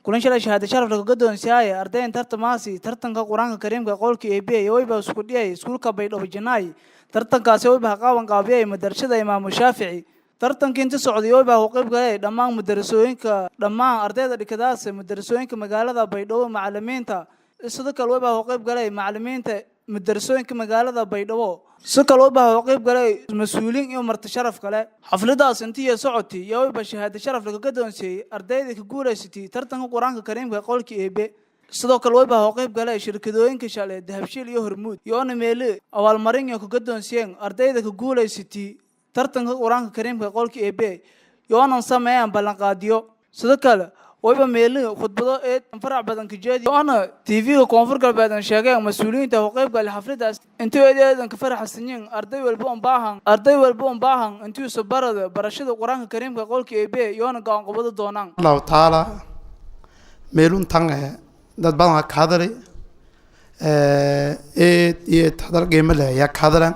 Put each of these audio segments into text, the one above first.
Kulan shalay shahaado sharaf laga guddoonsiiyay ardayn tartamaasi tartanka Quraanka Kariimka qolka AB iyo wayba isku dhiyay iskuulka Baydhabo Janaay. Tartankaasi wayba qaawan qaabiyay madarasada Imaam Shaafici. Tartankii inta socday wayba u qayb galay dhammaan madarasooyinka, dhammaan ardayda dhigadaas madarasooyinka magaalada Baydhabo, macallimiinta. Sidoo kale wayba u qayb galay macallimiinta madarasooyinka magaalada Baydhabo. Sidoo kale wayba u qayb galay mas'uuliin iyo marti sharaf kale. Xafladaas intii socotay iyo wayba shahaado sharaf laga guddoonsiiyay ardayda ka guuleysatay tartanka Quraanka Kariimka qolka AB. Sidoo kale wayba u qayb galay shirkadooyinka shalay Dahabshiil iyo Hormuud iyo meelo abaalmarin iyo ka guddoonsiyeen ardayda ka guuleysatay tartanka Quraanka Kariimka qolka AB iyo aanan sameeyaan ballanqaadiyo. Sidoo kale wayba meelo khudbado ee farac badan ka jeedi oona TV-ga Koonfur Galbeed aan sheegeen mas'uuliyiinta u qayb galay xafladaas intii eedan ka faraxsanyiin arday walba un baahan intii soo barada barashada Quraanka Kariimka qolka AB iyoona go'aan qabado doonaan. Allahu taala meeluntan dad badan ka hadalay, eed iyo hadal qiimo leh ayaa ka hadalan.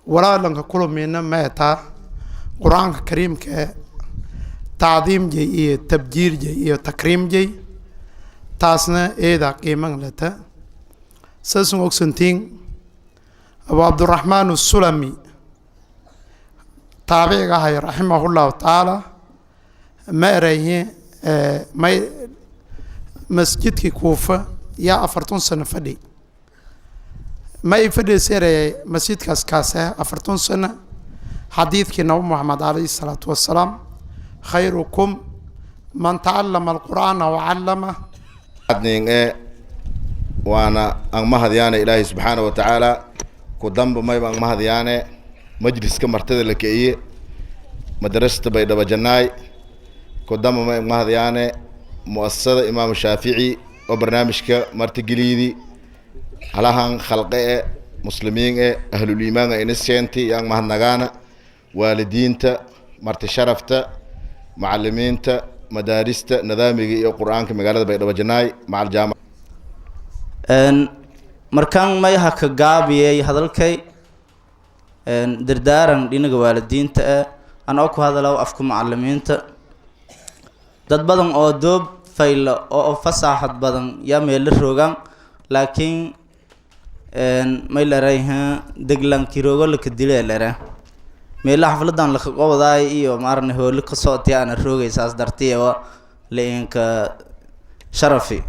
Walaalanka kulamiina ma etaa Qur-aanka Kariimka tacdiim jay iyo tabjiir jay iyo takriim jay, taasna eedaa qiiman leta. Saasun ogsantiin, Abu Cabdiraxmaan Asulami taabiciga ahay raximahullahu tacaala ma erayhe, may masjidkii Kuufa yaa 40 sano fadhi, ma ay fadhiysa erayay masjidkaas kaase 40 sano. Xadiidkii Nabi Moxamed calayhi salaatu wasalaam, khayrukum man tacallama alqur'aana wacallama. Nin e waana ang mahadyaane Ilaahay subxaana wa tacaala. Ku damba mayba ang mahadyaane majliska martida la keiye madrasata Baydhabo Jannaay. Ku damba may ang mahadyaane muasasada Imaam Shaafici oo barnaamijka martigeliidi halahan khalqe e muslimiin e ahluliimaanka ina seenti yang mahadnagaana, waalidiinta, marti sharafta, macalimiinta madaarista nidaamiga iyo Qur-aanka magaalada Baydhabo Janaay macal jaamac. Markaan may ha ka gaabiyey hadalkay dardaaran dhinaga waalidiinta eh anoo ku hadalow afka macalimiinta. Dad badan oo doob fayla oo fasaaxad badan yaa meelo roogaan, laakiin may larayha deglanki roogo laka dile lare meela xafladan laka qobadaay iyo maarna hooli ka socotay ana roogay, saas dartiya la-inka sharafi.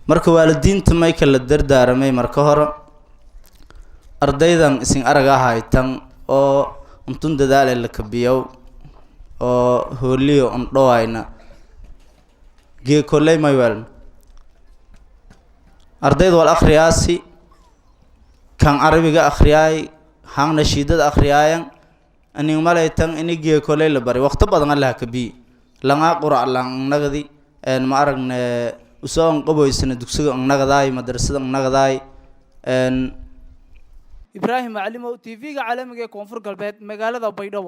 Marka waalidiinta may kala dardaaramay, marka hore ardaydan isin araga haytan oo untun dadaale la kabiyow oo hooliyo undhowayna gee kolley may weeln ardayda wal akhriyaasi, kan Carabiga akhriyaay, han nashiidada akhriyaayan, anin malaytan ini gee kolley la bari waqti badan allaha kabiyi langaa qurac langnagdi ma aragne usoo anqaboysana dugsiga angnagadaay, madrasada angnagadaay. Ibraahim Macalimow, TV-ga caalamiga ee Koonfur Galbeed, magaalada Baydhabo.